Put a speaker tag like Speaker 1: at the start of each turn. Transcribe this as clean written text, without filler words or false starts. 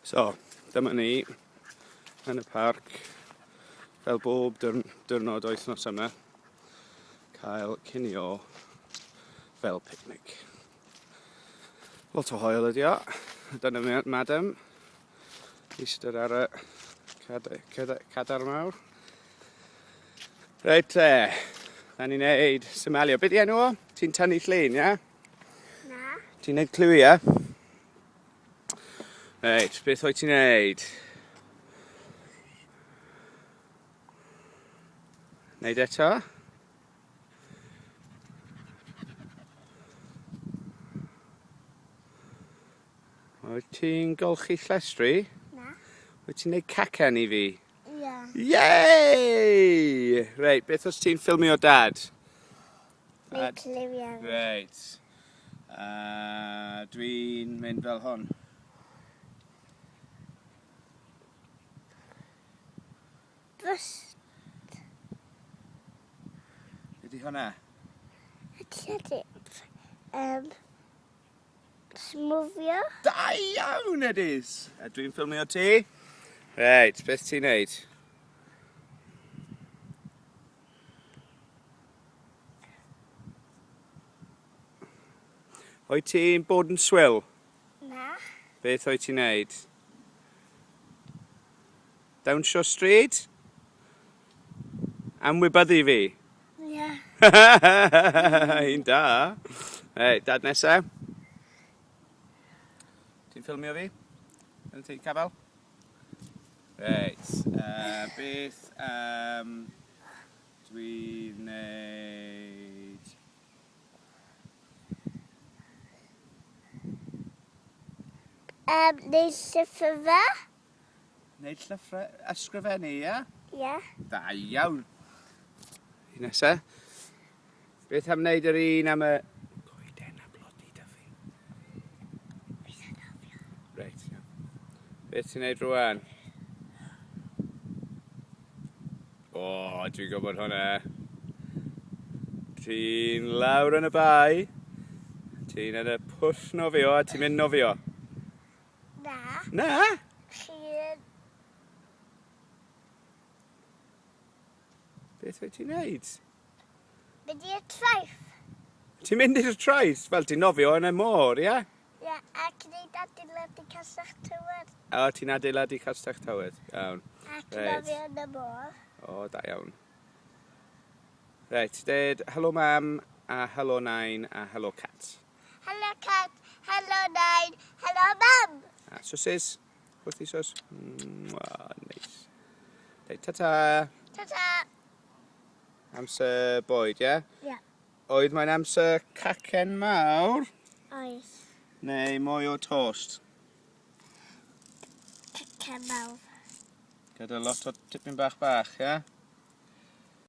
Speaker 1: So, dyma ni yn y parc, fel bob diwrnod wythnos yma, cael cinio fel picnic. Lot o hoel ydi o. Dyna madam, eistedd ar y cadar mawr. Reit te, da ni'n neud Somalia. Be di enw o? Ti'n tynnu llun, ie?
Speaker 2: Na.
Speaker 1: Ti'n neud cliw, ie? Reit, beth wyt ti'n neud? Neud eto? Wyt ti'n golchi llestri?
Speaker 2: Na.
Speaker 1: Wyt ti'n neud cacen i fi?
Speaker 2: Ie.
Speaker 1: Yay! Reit, beth os ti'n ffilmio dad?
Speaker 2: Neud cliwiau.
Speaker 1: Reit. Dwi'n mynd fel hwn.
Speaker 2: Dros.
Speaker 1: Be di hwnna?
Speaker 2: Ydy. Smwfio.
Speaker 1: Da iawn, Edis! A dwi'n ffilmio ti. Reit, beth ti'n neud? Wyt ti'n bod yn swil?
Speaker 2: Na.
Speaker 1: Beth wyt ti'n neud? Dawnsio stryd? Amwybyddu fi?
Speaker 2: Ie.
Speaker 1: Un da. Reit, dad nesa. Ti'n ffilmio fi? Yn ti'n cafel? Reit, beth dwi'n neud?
Speaker 2: Neud llyfrau.
Speaker 1: Neud llyfrau, ysgrifennu, ie?
Speaker 2: Ie.
Speaker 1: Da iawn. Un nesa. Beth am wneud yr un am y coeden a blodi dyfu? Reit, iawn. Beth ti'n neud rwan? O, dwi'n gwybod hwnna. Ti'n lawr yn y bae. Ti'n yn y pwll nofio a ti'n mynd nofio.
Speaker 2: Na.
Speaker 1: Na?
Speaker 2: Chi'n...
Speaker 1: Beth wyt ti'n neud?
Speaker 2: Mynd i'r traeth.
Speaker 1: Ti'n mynd i'r traeth? Fel ti'n nofio yn y môr, ie?
Speaker 2: Ie, ac wneud adeiladu castell tywydd.
Speaker 1: O, ti'n adeiladu castell tywydd, iawn.
Speaker 2: Ac nofio yn y môr.
Speaker 1: O, da iawn. Reit, ded helo mam, a helo nain, a helo cat.
Speaker 2: Helo cat, helo nain, helo mam.
Speaker 1: A swsys, wrth i sws. Mwah, neis. Dweud ta-ta.
Speaker 2: Ta-ta.
Speaker 1: Amser bwyd, ie?
Speaker 2: Ie.
Speaker 1: Oedd mae'n amser cacen mawr?
Speaker 2: Oes.
Speaker 1: Neu mwy o tost?
Speaker 2: Cacen mawr.
Speaker 1: Gyda lot o tipyn bach bach, ie?